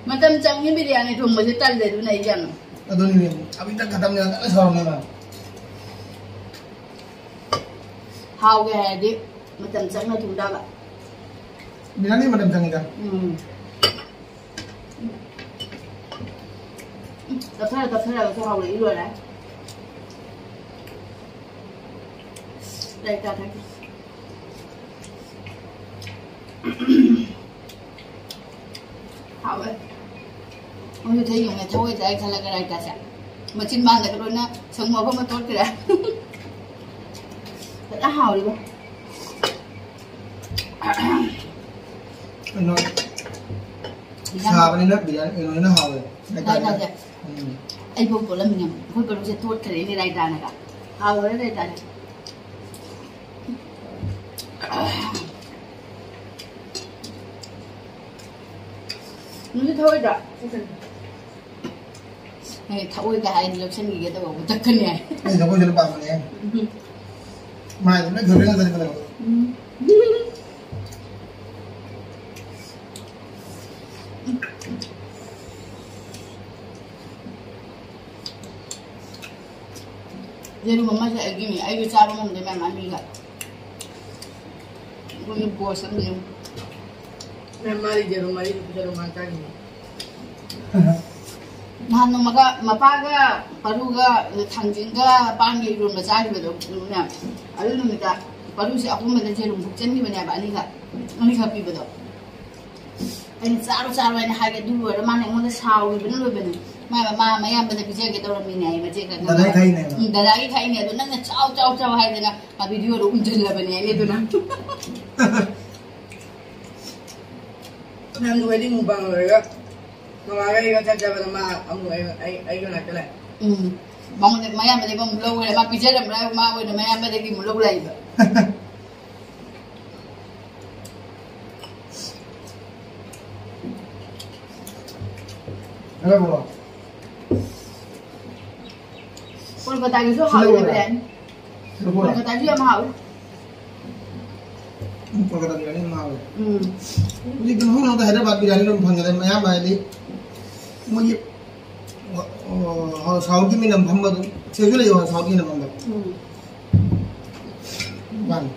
ꯃꯇꯝ ꯆꯪꯉꯤ ꯕꯤꯔꯌꯥꯅꯤ ꯊꯣꯡꯕꯁꯦ ꯇꯜꯂꯦ ꯑꯗꯨꯅ ꯑꯩ ꯌꯥꯝꯅ꯫ ꯑꯗꯨꯅꯤꯅꯦ, ꯑꯕꯤ ꯇꯛ ꯈꯇꯝ ꯌꯥꯝ ꯀꯟꯅ ꯁꯥꯎꯔꯝꯅꯦꯕ꯫ ꯍꯥꯎꯒꯦ ꯍꯥꯏꯔꯗꯤ ꯃꯇꯝ ꯆꯪꯅ ꯊꯣꯡ ꯇꯥꯕ꯫ ꯕꯤꯔꯌꯥꯅꯤ ꯃꯇꯝ ꯆꯪꯉꯤꯗ꯫ ꯎꯝ꯫ ꯎꯝ, ꯇꯞꯊꯔ ꯇꯞꯊꯔꯒꯁꯨ ꯍꯥꯎꯔꯛꯏ ꯂꯣꯏꯔꯦ꯫ ꯂꯥꯏꯔꯤꯛ ꯇꯥꯛꯀꯦ꯫ ꯍꯥꯎꯋꯦ꯫ ꯃꯣꯏꯁꯨ ꯊꯩ ꯌꯣꯡꯉꯦ, ꯊꯧꯑꯣꯏ ꯇꯥꯏ ꯈꯜꯂꯒ ꯂꯥꯏꯔꯤꯛ ꯇꯥꯛꯁꯦ꯫ ꯃꯆꯤꯟ ꯕꯥꯡꯗꯒ ꯂꯣꯏꯅ ꯁꯪꯒꯣꯝ ꯑꯐꯝꯕ ꯇꯣꯠꯈ꯭ꯔꯦ꯫ ꯐꯖꯅ ꯍꯥꯎꯔꯤꯕꯣ꯫ ꯀꯩꯅꯣ, ꯏꯟꯖꯥꯡ ꯁꯥꯕꯅꯤꯅ ꯕꯤꯔꯌꯥꯅꯤ ꯀꯩꯅꯣꯅ ꯍꯥꯎꯋꯦ꯫ ꯂꯥꯏ ꯇꯥꯛꯁꯦ꯫ ꯎꯝ꯫ ꯑꯩ ꯐꯥꯎ ꯇꯣꯠꯂꯝꯃꯤꯅꯦ꯫ ꯑꯩꯈꯣꯏ ꯄꯔꯨꯛꯁꯦ ꯇꯣꯠꯈ꯭ꯔꯦꯅꯦ ꯂꯥꯏ ꯇꯥꯅꯒ꯫ ꯍꯥꯎꯔꯦ ꯂꯥꯏ ꯇꯥꯅ꯫ ꯅꯨꯡꯁꯨ ꯊꯧꯑꯣꯏꯗ꯭ꯔꯣ? ꯑꯦ, ꯊꯛꯑꯣꯏꯒ ꯍꯥꯏꯅ ꯂꯧꯁꯟꯈꯤꯒꯦ ꯇꯧꯕ ꯊꯛꯀꯅꯤ ꯍꯥꯏ꯫ ꯑꯩ ꯊꯛꯑꯣꯏꯁꯦ ꯂꯣꯏ ꯄꯥꯝꯕꯅꯦ꯫ ꯎꯝ꯫ ꯃꯥꯏꯗꯤ ꯂꯣꯏ ꯐꯦꯕꯔꯦꯠ ꯉꯥꯛꯇꯅꯤ ꯀꯩꯅꯣ꯫ ꯎꯝ꯫ ꯌꯦꯔꯨꯝ ꯑꯃꯁꯦ ꯑꯩꯒꯤꯅꯤ, ꯑꯩꯁꯨ ꯆꯥꯕ ꯉꯝꯗꯦ ꯃꯌꯥꯝ ꯑꯅꯤꯒ꯫ ꯑꯩꯈꯣꯏꯒꯤ ꯕꯣꯁ ꯑꯃ ꯂꯩ꯫ ꯃꯌꯥꯝ ꯃꯥꯗꯤ ꯌꯦꯔꯨꯝ ꯃꯔꯤꯗꯨ ꯄꯤꯖꯔꯣ ꯃꯥ ꯆꯥꯈꯤꯅꯤ꯫ ꯅꯍꯥꯟ ꯅꯣꯡꯃꯒ ꯃꯄꯥꯒ ꯄꯔꯨꯒ ꯊꯥꯡꯖꯤꯡꯒ ꯄꯥꯟꯒ ꯏꯔꯣꯟꯕ ꯆꯥꯈꯤꯕꯗꯣ ꯃꯌꯥꯝ꯫ ꯑꯗꯨ ꯅꯨꯃꯤꯠꯇ ꯄꯔꯨꯁꯦ ꯑꯍꯨꯝꯕꯗ ꯌꯦꯔꯨꯝ ꯍꯨꯛꯆꯟꯈꯤꯕꯅꯦꯕ ꯑꯅꯤꯈꯛ, ꯑꯅꯤꯈꯛ ꯄꯤꯕꯗꯣ꯫ ꯑꯩꯅ "ꯆꯥꯔꯣ, ꯆꯥꯔꯣ" ꯍꯥꯏꯅ ꯍꯥꯏꯒꯦ꯫ ꯑꯗꯨ ꯂꯣꯏꯔ ꯃꯥꯅ ꯑꯩꯉꯣꯟꯗ ꯁꯥꯎꯔꯤꯕꯅꯤ ꯂꯣꯏꯕꯅꯤ꯫ ꯃꯥ, ꯃꯥ ꯃꯌꯥꯝꯕꯗ ꯄꯤꯖꯒꯦ ꯇꯧꯔꯝꯃꯤꯅꯦ ꯑꯩ ꯃꯆꯦ ꯀꯩꯅꯣ꯫ ꯗꯗꯥꯒꯤ ꯈꯥꯏꯅꯦꯕ꯫ ꯎꯝ, ꯗꯗꯥꯒꯤ ꯈꯥꯏꯅꯦ꯫ ꯑꯗꯣ ꯅꯪꯅ "ꯆꯥꯎ, ꯆꯥꯎ, ꯆꯥꯎ" ꯍꯥꯏꯗꯅ ꯃꯥ ꯚꯤꯗꯤꯑꯣꯗꯣ ꯎꯝꯖꯤꯜꯂꯕꯅꯦ ꯑꯩꯅ ꯑꯗꯨꯅ꯫ ꯌꯥꯝ ꯅꯨꯡꯉꯥꯏꯗꯤ ꯃꯨꯛꯕꯥꯡ ꯂꯣꯏꯔꯒ ꯃꯃꯥꯒ ꯑꯩꯒ ꯆꯠ ꯆꯠꯄꯗ ꯃꯥ ꯑꯃꯨꯛ ꯑꯩ, ꯑꯩ, ꯑꯩꯒ ꯉꯥꯛꯇ ꯂꯥꯛꯑꯦ꯫ ꯎꯝ꯫ ꯃꯉꯣꯟꯗ ꯃꯌꯥꯝꯕꯗꯒꯤ ꯑꯃꯨꯛ ꯂꯧꯈ꯭ꯔꯦ꯫ ꯃꯥ ꯄꯤꯖꯔꯝꯕ꯭ꯔꯥ ꯃꯥ ꯑꯣꯏꯅ ꯃꯌꯥꯝꯕꯗꯒꯤ ꯑꯃꯨꯛ ꯂꯧ ꯂꯥꯛꯏꯕ꯫ ꯀꯣꯜꯀꯇꯥꯒꯤꯁꯨ ꯍꯥꯎꯋꯦ ꯕꯤꯔꯌꯥꯅꯤ꯫ ꯀꯣꯜꯀꯇꯥꯒꯤꯁꯨ ꯌꯥꯝ ꯍꯥꯎꯋꯦ꯫ ꯎꯝ, ꯀꯣꯜꯀꯇꯥ ꯕꯤꯔꯌꯥꯅꯤ ꯌꯥꯝ ꯍꯥꯎꯋꯦ꯫ ꯎꯝ꯫ ꯍꯧꯖꯤꯛꯇꯤ ꯃꯐꯝ ꯑꯃꯗ ꯍꯥꯏꯗ꯭ꯔꯕꯥꯗ ꯕꯤꯔꯌꯥꯅꯤ ꯑꯗꯨꯝ ꯐꯪꯒꯗ꯭ꯔꯦ꯫ ꯑꯌꯥꯝꯕ ꯍꯥꯏꯗꯤ ꯃꯣꯏꯒꯤ, ꯑꯣ, ꯑꯣ, ꯁꯥꯎꯠꯀꯤ ꯃꯤꯅ ꯐꯝꯕ ꯑꯗꯨꯝ ꯁꯤꯗꯁꯨ ꯂꯩꯌꯦꯕ ꯁꯥꯎꯠꯀꯤ ꯃꯤꯅ ꯐꯝꯕ꯫ ꯎꯝ꯫ ꯃꯥꯅꯤ꯫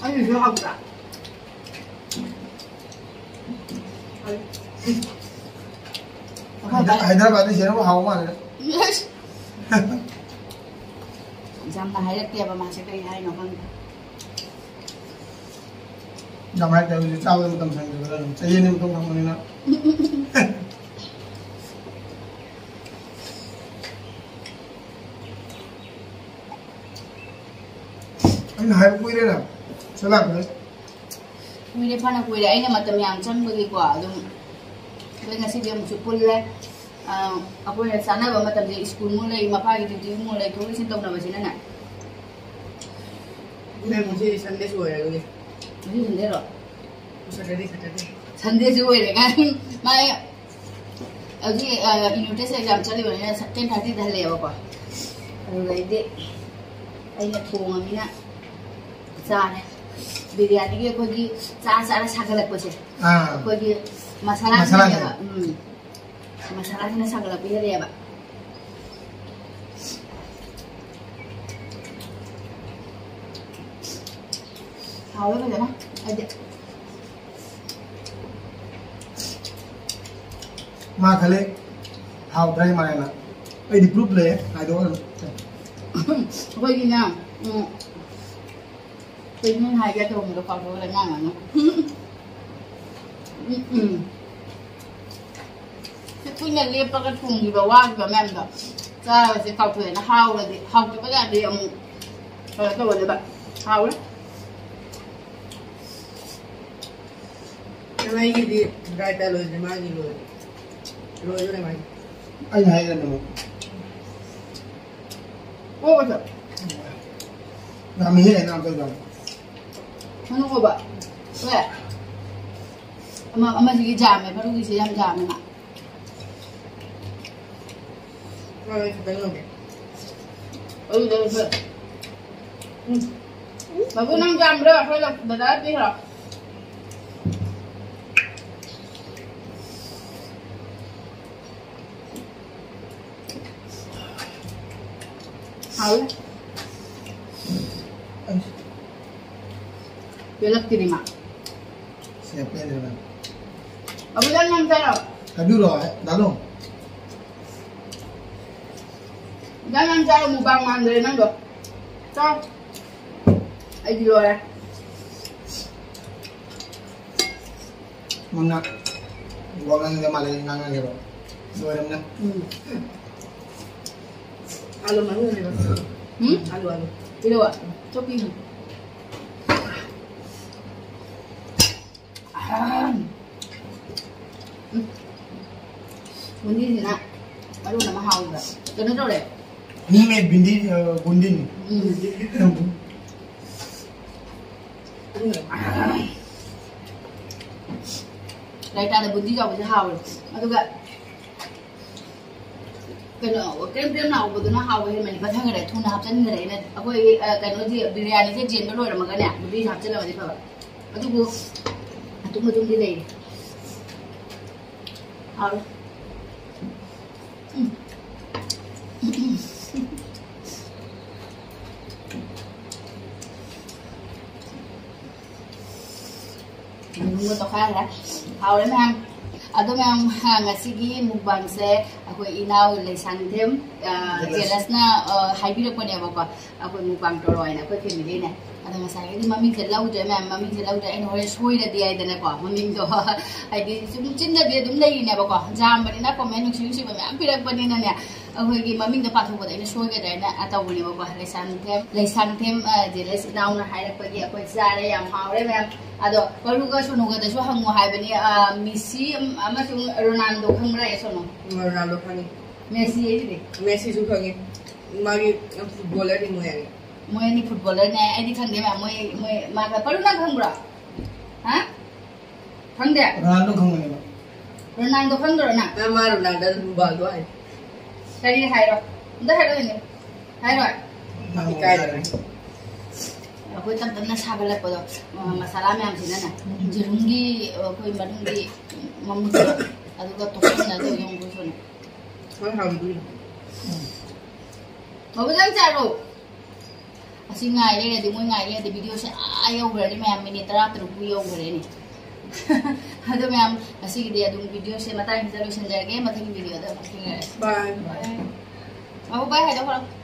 ꯑꯩꯒꯤꯁꯨ ꯍꯥꯎꯇ꯭ꯔꯥ? ꯍꯥꯏꯗ꯭ꯔ-, ꯍꯥꯏꯗ꯭ꯔꯕꯥꯗꯤ ꯁꯤꯅꯕꯨ ꯍꯥꯎ ꯃꯥꯜꯂꯦ꯫ ꯌꯥꯝꯅ ꯍꯥꯏꯔꯛꯇꯦꯕ ꯃꯥꯁꯦ, ꯀꯩ ꯍꯥꯏꯅꯣ ꯈꯪꯗꯦ꯫ ꯌꯥꯝ ꯍꯥꯏꯔꯛꯇꯦ, ꯍꯧꯖꯤꯛ ꯆꯥꯕꯗ ꯃꯇꯝ ꯁꯪꯗ꯭ꯔꯦ, ꯆꯍꯤ ꯑꯅꯤ ꯃꯇꯨꯡ ꯐꯪꯕꯅꯤꯅ꯫ ꯑꯩꯅ ꯍꯥꯏꯕ ꯀꯨꯏꯔꯦꯅ, ꯁꯤ ꯂꯥꯛꯄꯗ꯫ ꯀꯨꯏꯔꯦ, ꯐꯅ ꯀꯨꯏꯔꯦ꯫ ꯑꯩꯅ ꯃꯇꯝ ꯌꯥꯝ ꯆꯪꯕꯒꯤꯀꯣ, ꯑꯗꯨꯝ ꯑꯩꯈꯣꯏ ꯉꯁꯤꯗꯤ ꯑꯃꯨꯛꯁꯨ ꯄꯨꯜꯂꯦ꯫ ꯑ, ꯑꯩꯈꯣꯏꯅ ꯆꯥꯟꯅꯕ ꯃꯇꯝꯁꯦ ꯁ꯭ꯀꯨꯜꯃꯨꯛ ꯂꯩ, ꯃꯄꯥꯒꯤ ꯗ꯭ꯌꯨꯇꯤꯃꯨꯛ ꯂꯩ, ꯊꯣꯛ ꯏꯟꯁꯤꯟ ꯇꯧꯅꯕꯁꯤꯅꯅꯦ꯫ ꯉꯁꯤ ꯁꯟꯗꯦꯁꯨ ꯑꯣꯏꯔꯦ ꯑꯗꯨꯒꯤ꯫ ꯉꯁꯤ ꯁꯟꯗꯦꯔꯣ? Saturday, Saturday. ꯁꯟꯗꯦꯁꯨ ꯑꯣꯏꯔꯦ ꯀꯥꯏ꯫ ꯃꯥ ꯍꯧꯖꯤꯛ, ꯑ, ꯏꯅꯣꯇꯦꯁ ꯑꯦꯛꯖꯥꯝ ꯆꯠꯂꯤꯕꯅꯤꯅ ꯇꯦꯟ ꯊꯥꯔꯇꯤꯗ ꯍꯜꯂꯛꯑꯦꯕꯀꯣ꯫ ꯑꯗꯨꯗꯩꯗꯤ ꯑꯩꯅ ꯊꯣꯡꯉꯃꯤꯅ ꯆꯥꯔꯦ꯫ ꯕꯤꯔꯌꯥꯅꯤꯒꯤ ꯑꯩꯈꯣꯏꯒꯤ ꯆꯥ ꯆꯥꯔ ꯁꯥꯒꯠꯂꯛꯄꯁꯦ꯫ ꯑꯥ꯫ ꯑꯩꯈꯣꯏꯒꯤ ꯃꯁꯥꯂꯥ ꯃꯁꯥꯂꯥꯁꯤꯅꯦꯕ꯫ ꯎꯝ꯫ ꯃꯁꯥꯂꯥꯁꯤꯅ ꯁꯥꯒꯠꯂꯛꯄ ꯍꯦꯜꯂꯛꯑꯦꯕ꯫ ꯍꯥꯎꯋꯦ ꯐꯖꯅ꯫ ꯑꯩꯗꯤ꯫ ꯃꯥ ꯈꯜꯂꯦ ꯍꯥꯎꯇ꯭ꯔꯥ ꯏꯃꯥꯟꯅꯕ꯫ ꯑꯩꯗꯤ ꯄ꯭ꯔꯨꯞ ꯂꯩꯌꯦ, ꯍꯥꯏꯗꯣꯛꯑꯣ ꯑꯗꯨꯝ꯫ ꯑꯩꯈꯣꯏꯒꯤꯅꯦ, ꯎꯝ, ꯀꯩꯅꯣ ꯍꯥꯏꯒꯦ ꯇꯧꯕꯗꯣ ꯀꯥꯎꯊꯣꯛꯈ꯭ꯔꯦ, ꯉꯥꯡꯉꯅꯨ꯫ ꯎꯝ, ꯎꯝ꯫ ꯁꯤ ꯀꯨꯏꯅ ꯂꯦꯞꯄꯒ ꯊꯣꯡꯈꯤꯕ ꯋꯥꯈꯤꯕ ꯃꯌꯥꯝꯗꯣ ꯆꯥꯕꯁꯦ ꯀꯥꯎꯊꯣꯛꯑꯦꯅ ꯍꯥꯎꯔꯗꯤ, ꯍꯥꯎꯇꯕ ꯀꯥꯟꯗꯤ ꯑꯃꯨꯛ ꯀꯩꯅꯣ ꯇꯧꯒꯗꯕ꯫ ꯍꯥꯎꯔꯦ꯫ ꯑꯩꯒꯤꯗꯤ ꯗ꯭ꯔꯥꯏ ꯇ ꯂꯣꯏꯗ꯭ꯔꯤ, ꯃꯥꯒꯤ ꯂꯣꯏꯔꯦ꯫ ꯂꯣꯏꯗꯣꯔꯦ ꯃꯥꯒꯤ꯫ ꯑꯩꯅ ꯍꯥꯏꯒꯗꯕꯅꯦ꯫ ꯑꯣ, ꯃꯆꯥ꯫ ꯌꯥꯝꯃꯤꯍꯦ, ꯅꯪ ꯑꯝꯇ ꯌꯥꯝ꯫ ꯃꯅꯨꯡ ꯑꯣꯏꯕ꯫ ꯍꯣꯏ꯫ ꯑꯃ, ꯑꯃꯁꯤꯒꯤ ꯖꯥꯝꯅꯦ, ꯃꯔꯨꯒꯤꯁꯦ ꯌꯥꯝ ꯖꯥꯝꯅꯦ ꯃꯥ꯫ ꯍꯣꯏ, ꯈꯤꯇꯪ ꯂꯧꯒꯦ꯫ ꯑꯗꯨꯗ ꯈꯔ꯫ ꯎꯝ꯫ ꯕꯥꯕꯨ, ꯅꯪ ꯖꯥꯝ ꯈꯔ ꯑꯩꯈꯣꯏ ꯂꯧ-, ꯗꯗꯥ ꯄꯤꯈ꯭ꯔꯣ꯫ ꯍꯥꯎꯋꯦ꯫ ꯄꯦꯜꯂꯛꯇ꯭ꯔꯤ ꯃꯥ꯫ ꯁꯦ, ꯄꯦꯟꯗ꯭ꯔꯦ ꯃꯥ꯫ ꯑꯕꯨ, ꯅꯪ ꯅꯪ ꯆꯥꯔꯣ꯫ ꯍꯥꯏꯕꯤꯔꯣ, ꯍꯥꯏ-, ꯗꯥꯂꯣ꯫ ꯅꯪ ꯅꯪ ꯆꯥꯔꯣ, ꯃꯨꯛꯕꯥꯡ ꯃꯥꯟꯗ꯭ꯔꯦ ꯅꯪꯗꯣ꯫ ꯆꯥꯎ꯫ ꯑꯩꯗꯤ ꯂꯣꯏꯔꯦ꯫ ꯃꯉꯥ꯫ ꯋꯥ ꯉꯥꯡꯅꯤꯡꯗ ꯃꯥꯜꯂꯦ, ꯉꯥꯡꯉꯒꯦꯕ꯫ ꯂꯣꯏꯔꯝꯅꯦ꯫ ꯎꯝ꯫ ꯑꯥꯂꯨ ꯃꯅꯨꯡꯗꯅꯦꯕ꯫ ꯎꯝ? ꯑꯥꯂꯨ, ꯑꯥꯂꯨ꯫ ꯏꯔꯣ? ꯆꯣꯞꯄꯤꯅꯨ꯫ ꯑꯍꯝ꯫ ꯎꯝ꯫ ꯕꯨꯟꯗꯤꯁꯤꯅ ꯃꯔꯣꯟ ꯑꯃ ꯍꯥꯎꯋꯤꯕ꯫ ꯀꯩꯅꯣ ꯇꯧꯔꯦ꯫ ꯃꯤ ꯃꯦ ꯕꯤꯟꯗꯤ, ꯑ, ꯕꯨꯟꯗꯤꯟ꯫ ꯎꯝ꯫ ꯂꯥꯏꯇꯥꯗ ꯕꯨꯟꯗꯤ ꯆꯥꯎꯕꯁꯦ ꯍꯥꯎꯔꯦ꯫ ꯑꯗꯨꯒ ꯀꯩꯅꯣ, ꯀ꯭ꯔꯦꯝ ꯀ꯭ꯔꯦꯝ ꯂꯥꯎꯕꯗꯨꯅ ꯍꯥꯎꯕ ꯍꯦꯟꯕꯅꯤ꯫ ꯄꯠꯊꯈꯔꯦ, ꯊꯨꯅ ꯍꯥꯞꯆꯤꯟꯈꯔꯦ꯫ ꯑꯩꯅ, ꯑꯩꯈꯣꯏ, ꯑ, ꯀꯩꯅꯣꯗꯤ, ꯕꯤꯔꯌꯥꯅꯤꯁꯦ ꯆꯦꯟꯕ ꯂꯣꯏꯔꯝꯃꯒꯅꯦ, ꯕꯨꯟꯗꯤꯁꯦ ꯍꯥꯞꯆꯤꯜꯂꯝꯃꯗꯤ ꯐꯕ꯫ ꯑꯗꯨꯕꯨ ꯑꯇꯨꯝ ꯑꯇꯨꯝꯗꯤ ꯂꯩꯔꯤ꯫ ꯍꯥꯎꯔꯦ꯫ ꯎꯝ꯫ ꯌꯦꯔꯨꯝꯒ ꯇꯣꯈꯥꯏꯈ꯭ꯔꯦ꯫ ꯍꯥꯎꯔꯦ ꯃꯌꯥꯝ꯫ ꯑꯗꯣ ꯃꯌꯥꯝ, ꯉꯁꯤꯒꯤ ꯃꯨꯛꯕꯥꯡꯁꯦ ꯑꯩꯈꯣꯏ ꯏꯅꯥꯎ ꯂꯩꯁꯥꯡꯊꯦꯝ, ꯑ, ꯖꯦꯂꯁꯅ, ꯑ, ꯍꯥꯏꯕꯤꯔꯛꯄꯅꯦꯕꯀꯣ, ꯑꯩꯈꯣꯏ ꯃꯨꯛꯕꯥꯡ ꯇꯧꯔꯣ ꯍꯥꯏꯅ ꯑꯩꯈꯣꯏ ꯐꯦꯃꯤꯂꯤꯅꯦ꯫ ꯑꯗꯣ ꯉꯁꯥꯏꯒꯤꯗꯤ ꯃꯃꯤꯡꯁꯦ ꯂꯧꯗ꯭ꯔꯦ ꯃꯌꯥꯝ, ꯃꯃꯤꯡꯁꯦ ꯂꯧꯗ꯭ꯔꯦ꯫ ꯑꯩꯅ ꯍꯣꯔꯦꯟ ꯁꯣꯏꯔꯗꯤ ꯍꯥꯏꯗꯅꯀꯣ, ꯃꯃꯤꯡꯗꯣ ꯍꯥꯏꯗꯤ ꯁꯨꯝ ꯆꯤꯟꯗꯗꯤ ꯑꯗꯨꯝ ꯂꯩꯔꯤꯅꯦꯕꯀꯣ, ꯌꯥꯝꯕꯅꯤꯅ ꯀꯣꯃꯦꯟ ꯅꯨꯡꯁꯤ ꯅꯨꯡꯁꯤꯕ ꯃꯌꯥꯝ ꯄꯤꯔꯛꯄꯅꯤꯅꯅꯦ, ꯑꯩꯈꯣꯏꯒꯤ ꯃꯃꯤꯡꯗꯣ ꯄꯥꯊꯣꯛꯄꯗ ꯑꯩꯅ ꯁꯣꯏꯒꯗ꯭ꯔꯥ ꯍꯥꯏꯅ ꯇꯧꯕꯅꯦꯕꯀꯣ꯫ ꯂꯩꯁꯥꯡꯊꯦꯝ, ꯂꯩꯁꯥꯡꯊꯦꯝ, ꯑ, ꯖꯦꯂꯁ ꯏꯅꯥꯎꯅ ꯍꯥꯏꯔꯛꯄꯒꯤ ꯑꯩꯈꯣꯏ ꯆꯥꯔꯦ, ꯌꯥꯝ ꯍꯥꯎꯔꯦ ꯃꯌꯥꯝ꯫ ꯑꯗꯣ ꯀꯔꯨꯒ ꯁꯣꯅꯨꯒꯗꯁꯨ ꯍꯪꯉꯨ ꯍꯥꯏꯕꯅꯤ, ꯑ, ꯃꯤꯁꯤ ꯑꯃꯁꯨꯡ ꯔꯣꯅꯥꯜꯗꯣ ꯈꯪꯕ꯭ꯔꯥ, ꯑꯦ ꯁꯣꯅꯨ? ꯔꯣꯅꯥꯜꯗꯣ ꯈꯪꯉꯤ꯫ ꯃꯦꯁꯤ ꯍꯥꯏꯁꯤꯗꯤ? ꯃꯦꯁꯤꯁꯨ ꯈꯪꯉꯤ꯫ ꯃꯥꯒꯤ ꯐꯨꯠꯕꯣꯂꯔꯗꯤ ꯃꯣꯏ ꯑꯅꯤ꯫ ꯃꯣꯏ ꯑꯅꯤ ꯐꯨꯠꯕꯣꯂꯔꯅꯦ꯫ ꯑꯩꯗꯤ ꯈꯪꯗꯦ ꯃꯌꯥꯝ꯫ ꯃꯣꯏ, ꯃꯣꯏ, ꯃꯥ ꯀ-, ꯀꯔꯨ ꯅꯪ ꯈꯪꯕ꯭ꯔꯣ? ꯍꯥ? ꯈꯪꯗꯦ? ꯔꯣꯅꯥꯜꯗꯣ ꯈꯪꯕꯅꯦꯕ꯫ ꯔꯣꯅꯥꯜꯗꯣ ꯈꯪꯗ꯭ꯔꯣ ꯅꯪ? ꯃꯥ, ꯃꯥ ꯔꯣꯅꯥꯜꯗꯣ ꯔꯣꯅꯥꯜꯗꯣ ꯍꯥꯏ꯫ ꯀꯔꯤ ꯍꯥꯏꯔꯣ? ꯑꯝꯇ ꯍꯥꯏꯔꯛꯑꯣꯅꯦ꯫ ꯍꯥꯏꯔꯣꯏ? ꯏꯀꯥꯏꯔꯦ꯫ ꯑꯩꯈꯣꯏ ꯇꯞ ꯇꯞꯅ ꯁꯥꯒꯠꯂꯛꯄꯗꯣ, ꯑ, ꯃꯁꯥꯂꯥ ꯃꯌꯥꯝꯁꯤꯅꯅꯦ, ꯌꯦꯔꯨꯝꯒꯤ, ꯑ, ꯑꯩꯈꯣꯏ ꯃꯅꯨꯡꯒꯤ ꯃꯃꯨꯠꯇꯣ, ꯑꯗꯨꯒ ꯇꯣꯠꯁꯤꯟꯅ ꯇꯧ ꯌꯦꯡꯉꯨ ꯁꯣꯅꯨ꯫ ꯍꯣꯏ, ꯍꯥꯎꯗꯣꯏꯅꯤ꯫ ꯕꯕꯨꯖꯥꯡ ꯆꯥꯔꯣ꯫ ꯑꯁꯤ ꯉꯥꯏ ꯂꯩꯔꯗꯤ, ꯃꯣꯏ ꯉꯥꯏ ꯂꯩꯔꯗꯤ ꯚꯤꯗꯤꯑꯣꯁꯦ ꯑꯥ ꯌꯧꯈ꯭ꯔꯅꯤ ꯃꯌꯥꯝ, ꯃꯤꯅꯤꯠ ꯇꯔꯥ ꯇꯔꯨꯛꯄꯨ ꯌꯧꯈ꯭ꯔꯦꯅꯦ꯫ ꯑꯗꯣ ꯃꯌꯥꯝ, ꯉꯁꯤꯒꯤꯗꯤ ꯑꯗꯨꯝ ꯚꯤꯗꯤꯑꯣꯁꯦ ꯃꯇꯥꯡꯁꯤꯗ ꯂꯣꯏꯁꯤꯟꯖꯔꯒꯦ꯫ ꯃꯊꯪꯒꯤ ꯚꯤꯗꯤꯑꯣꯗ ꯑꯃꯨꯛ ꯊꯦꯡꯅꯔꯁꯤ꯫ Bye. Bye. ꯕꯥꯕꯨ, bye ꯍꯥꯏꯗꯣꯛꯈ꯭ꯔꯣ꯫